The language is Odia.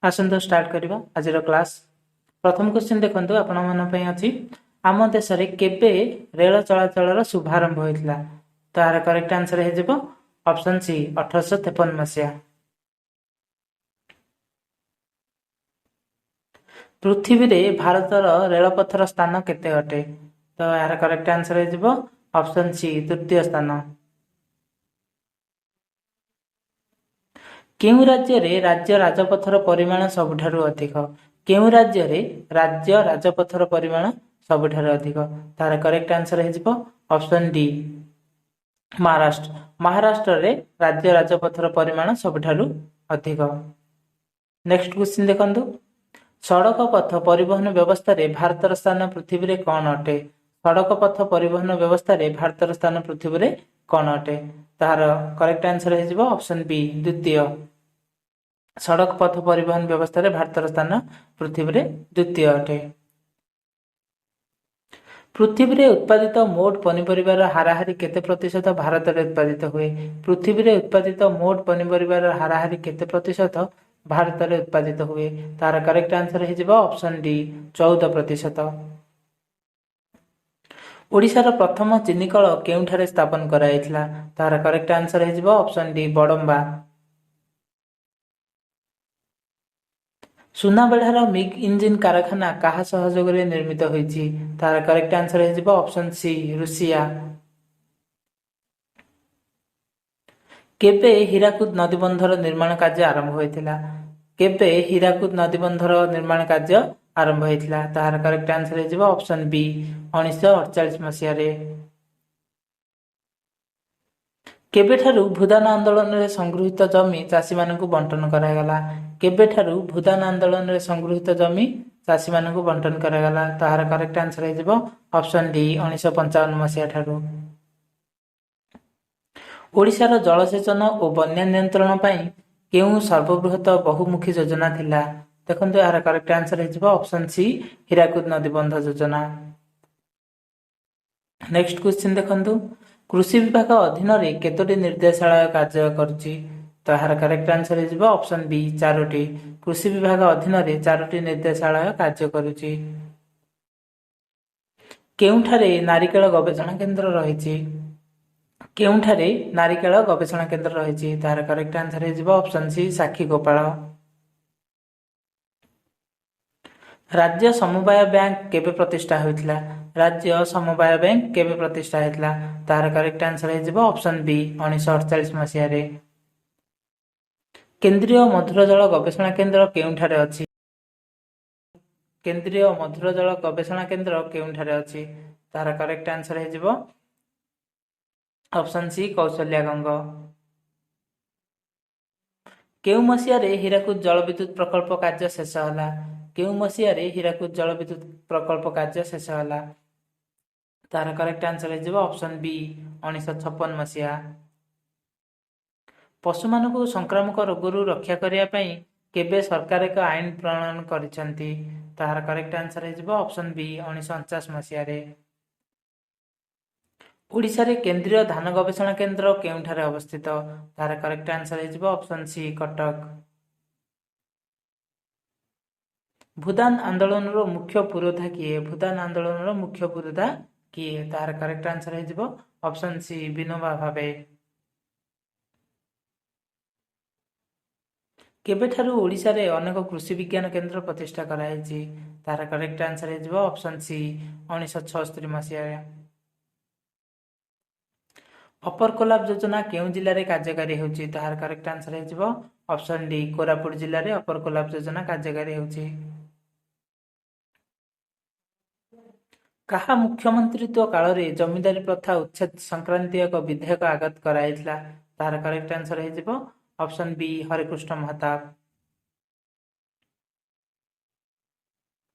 ଆସନ୍ତୁ ଷ୍ଟାର୍ଟ କରିବା ଆଜିର କ୍ଲାସ୍। ପ୍ରଥମ କ୍ୱେଶ୍ଚିନ୍ ଦେଖନ୍ତୁ ଆପଣମାନଙ୍କ ପାଇଁ ଅଛି, ଆମ ଦେଶରେ କେବେ ରେଳ ଚଳାଚଳର ଶୁଭାରମ୍ଭ ହୋଇଥିଲା? ତ ଏହାର କରେକ୍ଟ ଆନ୍ସର ହେଇଯିବ ଅପସନ୍ ସି, 1853 ମସିହା। ପୃଥିବୀରେ ଭାରତର ରେଳପଥର ସ୍ଥାନ କେତେ ଅଟେ? ତ ଏହାର କରେକ୍ଟ ଆନ୍ସର ହେଇଯିବ ଅପସନ୍ ସି, ତୃତୀୟ ସ୍ଥାନ। କେଉଁ ରାଜ୍ୟରେ ରାଜ୍ୟ ରାଜପଥର ପରିମାଣ ସବୁଠାରୁ ଅଧିକ? କେଉଁ ରାଜ୍ୟରେ ରାଜ୍ୟ ରାଜପଥର ପରିମାଣ ସବୁଠାରୁ ଅଧିକ? ତାର କରେକ୍ଟ ଆନ୍ସର ହେଇଯିବ ଅପସନ୍ ଡି, ମହାରାଷ୍ଟ୍ର। ମହାରାଷ୍ଟ୍ରରେ ରାଜ୍ୟ ରାଜପଥର ପରିମାଣ ସବୁଠାରୁ ଅଧିକ। ନେକ୍ସଟ କ୍ୱେଶ୍ଚିନ୍ ଦେଖନ୍ତୁ, ସଡ଼କ ପଥ ପରିବହନ ବ୍ୟବସ୍ଥାରେ ଭାରତର ସ୍ଥାନ ପୃଥିବୀରେ କ'ଣ ଅଟେ? ସଡ଼କ ପଥ ପରିବହନ ବ୍ୟବସ୍ଥାରେ ଭାରତର ସ୍ଥାନ ପୃଥିବୀରେ କ'ଣ ଅଟେ? ତାହାର କରେକ୍ଟ ଆନ୍ସର ହେଇଯିବ ଅପସନ୍ ବି, ଦ୍ୱିତୀୟ। ସଡ଼କ ପଥ ପରିବହନ ବ୍ୟବସ୍ଥାରେ ଭାରତର ସ୍ଥାନ ପୃଥିବୀରେ ଦ୍ୱିତୀୟ ଅଟେ। ପୃଥିବୀରେ ଉତ୍ପାଦିତ ମୋଟ ପନିପରିବାର ହାରାହାରି କେତେ ପ୍ରତିଶତ ଭାରତରେ ଉତ୍ପାଦିତ ହୁଏ? ପୃଥିବୀରେ ଉତ୍ପାଦିତ ମୋଟ ପନିପରିବାର ହାରାହାରି କେତେ ପ୍ରତିଶତ ଭାରତରେ ଉତ୍ପାଦିତ ହୁଏ? ତାର କରେକ୍ଟ ଆନ୍ସର ହେଇଯିବ ଅପସନ୍ ଡି, 14%। ଓଡ଼ିଶାର ପ୍ରଥମ ଚିନିକଳ କେଉଁଠାରେ ସ୍ଥାପନ କରାଯାଇଥିଲା? ତାର କରେକ୍ଟ ଆନ୍ସର ହେଇଯିବ ଅପସନ୍ ଡି, ବଡମ୍ବା। ସୁନାବେଢ଼ାର ମିଗ୍ ଇଞ୍ଜିନ୍ କାରଖାନା କାହା ସହଯୋଗରେ ନିର୍ମିତ ହୋଇଛି? ତାର କରେକ୍ଟ ଆନ୍ସର ହେଇଯିବ ଅପସନ୍ ସି, ରୁଷିଆ। କେବେ ହୀରାକୁଦ ନଦୀବନ୍ଧର ନିର୍ମାଣ କାର୍ଯ୍ୟ ଆରମ୍ଭ ହୋଇଥିଲା? କେବେ ହୀରାକୁଦ ନଦୀବନ୍ଧର ନିର୍ମାଣ କାର୍ଯ୍ୟ ଆରମ୍ଭ ହୋଇଥିଲା? ତାହାର କରେକ୍ଟ ଆନ୍ସର ହେଇଯିବ ଅପସନ୍ ବି, 1948 ମସିହାରେ। କେବେଠାରୁ ଭୂଦାନ ଆନ୍ଦୋଳନରେ ସଂଗୃହୀତ ଜମି ଚାଷୀମାନଙ୍କୁ ବଣ୍ଟନ କରାଗଲା? କେବେଠାରୁ ଭୂଦାନ ଆନ୍ଦୋଳନରେ ସଂଗୃହୀତ ଜମି ଚାଷୀମାନଙ୍କୁ ବଣ୍ଟନ କରାଗଲା? ତାହାର କରେକ୍ଟ ଆନ୍ସର ହେଇଯିବ ଅପସନ୍ ଡି, 1955 ମସିହା ଠାରୁ। ଓଡ଼ିଶାର ଜଳସେଚନ ଓ ବନ୍ୟା ନିୟନ୍ତ୍ରଣ ପାଇଁ କେଉଁ ସର୍ବବୃହତ ବହୁମୁଖୀ ଯୋଜନା ଥିଲା? ଦେଖନ୍ତୁ ଏହାର କରେକ୍ଟ ଆନ୍ସର ହେଇଯିବ ଅପସନ୍ ସି, ହୀରାକୁଦ ନଦୀବନ୍ଧ ଯୋଜନା। ନେକ୍ସଟ କ୍ୱେଶ୍ଚିନ୍ ଦେଖନ୍ତୁ, କୃଷି ବିଭାଗ ଅଧୀନରେ କେତୋଟି ନିର୍ଦ୍ଦେଶାଳୟ କାର୍ଯ୍ୟ କରୁଛି? ତ ଏହାର କରେକ୍ଟ ଆନ୍ସର ହେଇଯିବ ଅପସନ୍ ବି, 4ଟି। କୃଷି ବିଭାଗ ଅଧୀନରେ 4ଟି ନିର୍ଦ୍ଦେଶାଳୟ କାର୍ଯ୍ୟ କରୁଛି। କେଉଁଠାରେ ନାରିକେଳ ଗବେଷଣା କେନ୍ଦ୍ର ରହିଛି? କେଉଁଠାରେ ନାରିକେଳ ଗବେଷଣା କେନ୍ଦ୍ର ରହିଛି? ତାହାର କରେକ୍ଟ ଆନ୍ସର ହେଇଯିବ ଅପସନ୍ ସି, ସାକ୍ଷୀ ଗୋପାଳ। ରାଜ୍ୟ ସମବାୟ ବ୍ୟାଙ୍କ କେବେ ପ୍ରତିଷ୍ଠା ହୋଇଥିଲା? ରାଜ୍ୟ ସମବାୟ ବ୍ୟାଙ୍କ କେବେ ପ୍ରତିଷ୍ଠା ହୋଇଥିଲା? ତାହାର କରେକ୍ଟ ଆନ୍ସର ହେଇଯିବ ଅପସନ୍ ବି, 1948 ମସିହାରେ। କେନ୍ଦ୍ରୀୟ ମଧୁର ଜଳ ଗବେଷଣା କେନ୍ଦ୍ର କେଉଁଠାରେ ଅଛି? କେନ୍ଦ୍ରୀୟ ମଧୁର ଜଳ ଗବେଷଣା କେନ୍ଦ୍ର କେଉଁଠାରେ ଅଛି? ତାହାର କରେକ୍ଟ ଆନ୍ସର ହେଇଯିବ ଅପସନ୍ ସି, କୌଶଲ୍ୟାଗଙ୍ଗ। କେଉଁ ମସିହାରେ ହୀରାକୁଦ ଜଳବିଦ୍ୟୁତ ପ୍ରକଳ୍ପ କାର୍ଯ୍ୟ ଶେଷ ହେଲା? କେଉଁ ମସିହାରେ ହୀରାକୁଦ ଜଳବିଦ୍ୟୁତ ପ୍ରକଳ୍ପ କାର୍ଯ୍ୟ ଶେଷ ହେଲା? ତାହାର କରେକ୍ଟ ଆନ୍ସର ହେଇଯିବ ଅପସନ୍ ବି, 1956 ମସିହା। ପଶୁମାନଙ୍କୁ ସଂକ୍ରାମକ ରୋଗରୁ ରକ୍ଷା କରିବା ପାଇଁ କେବେ ସରକାର ଏକ ଆଇନ ପ୍ରଣୟନ କରିଛନ୍ତି? ତାହାର କରେକ୍ଟ ଆନ୍ସର ହେଇଯିବ ଅପସନ୍ ବି, 1949 ମସିହାରେ। ଓଡ଼ିଶାରେ କେନ୍ଦ୍ରୀୟ ଧାନ ଗବେଷଣା କେନ୍ଦ୍ର କେଉଁଠାରେ ଅବସ୍ଥିତ? ତାହାର କରେକ୍ଟ ଆନ୍ସର ହେଇଯିବ ଅପସନ୍ ସି, କଟକ। ଭୂଦାନ ଆନ୍ଦୋଳନର ମୁଖ୍ୟ ପୁରୋଧା କିଏ? ଭୂଦାନ ଆନ୍ଦୋଳନର ମୁଖ୍ୟ ପୁରୋଧା କିଏ? ତାହାର କରେକ୍ଟ ଆନ୍ସର ହେଇଯିବ ଅପସନ୍ ସି, ବିନୋବା ଭାବେ। କେବେଠାରୁ ଓଡ଼ିଶାରେ ଅନେକ କୃଷି ବିଜ୍ଞାନ କେନ୍ଦ୍ର ପ୍ରତିଷ୍ଠା କରାଯାଇଛି? ତାହାର କରେକ୍ଟ ଆନ୍ସର ହେଇଯିବ ଅପସନ୍ ସି, 1976 ମସିହାରେ। ଅପର କୋଲାବ ଯୋଜନା କେଉଁ ଜିଲ୍ଲାରେ କାର୍ଯ୍ୟକାରୀ ହେଉଛି? ତାହାର କରେକ୍ଟ ଆନ୍ସର ହେଇଯିବ ଅପସନ୍ ଡି, କୋରାପୁଟ ଜିଲ୍ଲାରେ ଅପର କୋଲାବ ଯୋଜନା କାର୍ଯ୍ୟକାରୀ ହେଉଛି। କାହା ମୁଖ୍ୟମନ୍ତ୍ରିତ୍ୱ କାଳରେ ଜମିଦାରୀ ପ୍ରଥା ଉଚ୍ଛେଦ ସଂକ୍ରାନ୍ତୀୟ ଏକ ବିଧେୟକ ଆଗତ କରାଯାଇଥିଲା? ତାହାର କରେକ୍ଟ ଆନ୍ସର ହେଇଯିବ ଅପସନ୍ ବି, ହରେକୃଷ୍ଣ ମହତାବ।